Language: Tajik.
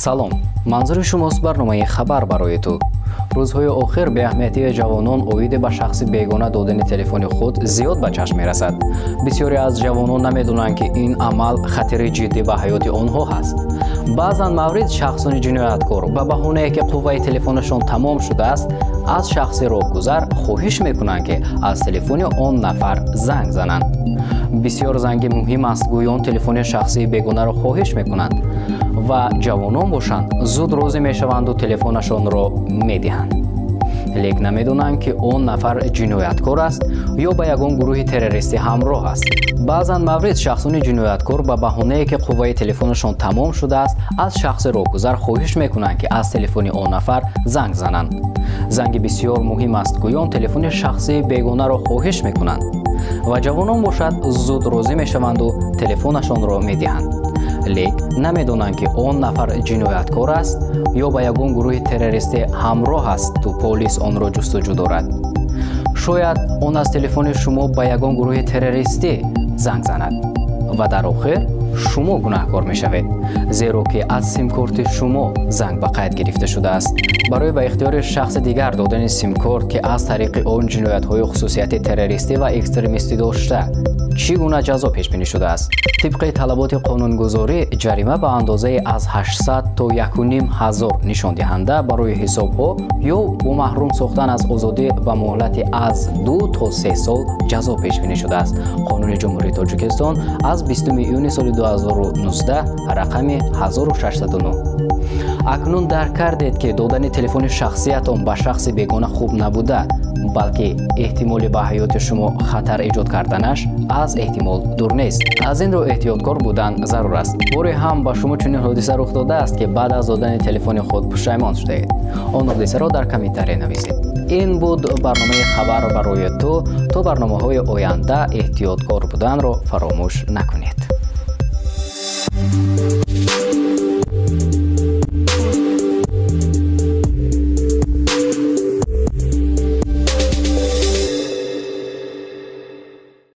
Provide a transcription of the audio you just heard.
Салом, манзури шумост барномаи «Хабар барои ту». Рӯзҳои охир беаҳамиятии ҷавонон оиде ба шахси бегона додани телефони худ зиёд ба чашм мерасад. Бисёре аз ҷавонон намедонанд, ки ин амал хатари ҷиддӣ ба ҳаёти онҳо ҳаст. Баъзан маврид шахсони ҷинояткор ба баҳонае, ки қувваи телефонашон тамом шудааст, аз шахси роҳгузар хоҳиш мекунанд, ки аз телефони он нафар занг зананд. Бисёр занги муҳим аст гӯён телефони шахсии бегонаро хоҳиш мекунанд ва ҷавонон бошанд, зуд розӣ мешаванду телефонашонро медиҳанд. Лек намедонанд, ки он нафар ҷинояткор аст ё ба ягон гурӯҳи террористӣ ҳамроҳ аст. Баъзан маврид шахсони ҷинояткор ба баҳонае, ки қувваи телефонашон тамом шудааст, аз шахси роҳгузар хоҳиш мекунанд, ки аз телефони он нафар занг зананд. Занги бисёр муҳим аст гӯён телефони шахсии бегонаро хоҳиш мекунанд ва ҷавонон бошад, зуд розӣ мешаванду телефонашонро медиҳанд. Лек намедонанд, ки он нафар ҷинояткор аст ё ба ягон гурӯҳи террористӣ ҳамроҳ асту полис онро ҷустуҷӯ дорад. Шояд он аз телефони шумо ба ягон гурӯҳи террористӣ занг занад ва дар охир шумо гунаҳкор мешавед, зеро ки аз симкорти шумо занг ба қайд гирифта шудааст. Барои ба ихтиёри шахси дигар додани симкорт, ки аз тариқи он ҷиноятҳои хусусияти террористӣ ва экстремистӣ дошта, чӣ гуна ҷазо пешбинӣ шудааст? Тибқи талаботи қонунгузорӣ, ҷарима ба андозаи аз 800 то 1 ҳазор нишондиҳанда барои ҳисобҳо ё бо маҳрум сохтан аз озодӣ ба муҳлати аз 2 то 3 сол ҷазо пешбинӣ шудааст. Қонуни Ҷумҳурии Тоҷикистон аз 20 июни соли 2019 рақами 1609. Акнун дарк кардед, ки додани телефони шахсиятон ба шахси бегона хуб набуда, балки эҳтимоли ба ҳаёти шумо хатар эҷод карданаш аз эҳтимол дур нест. Аз ин рӯ эҳтиёткор будан зарур аст. Боре ҳам ба шумо чунин ҳодиса рух додааст, ки баъд аз додани телефони худ пушаймон шудаед? Он ҳодисаро дар комментария нависед. Ин буд барномаи «Хабар барои ту». То барномаҳои оянда эҳтиёткор буданро фаромӯш накунед.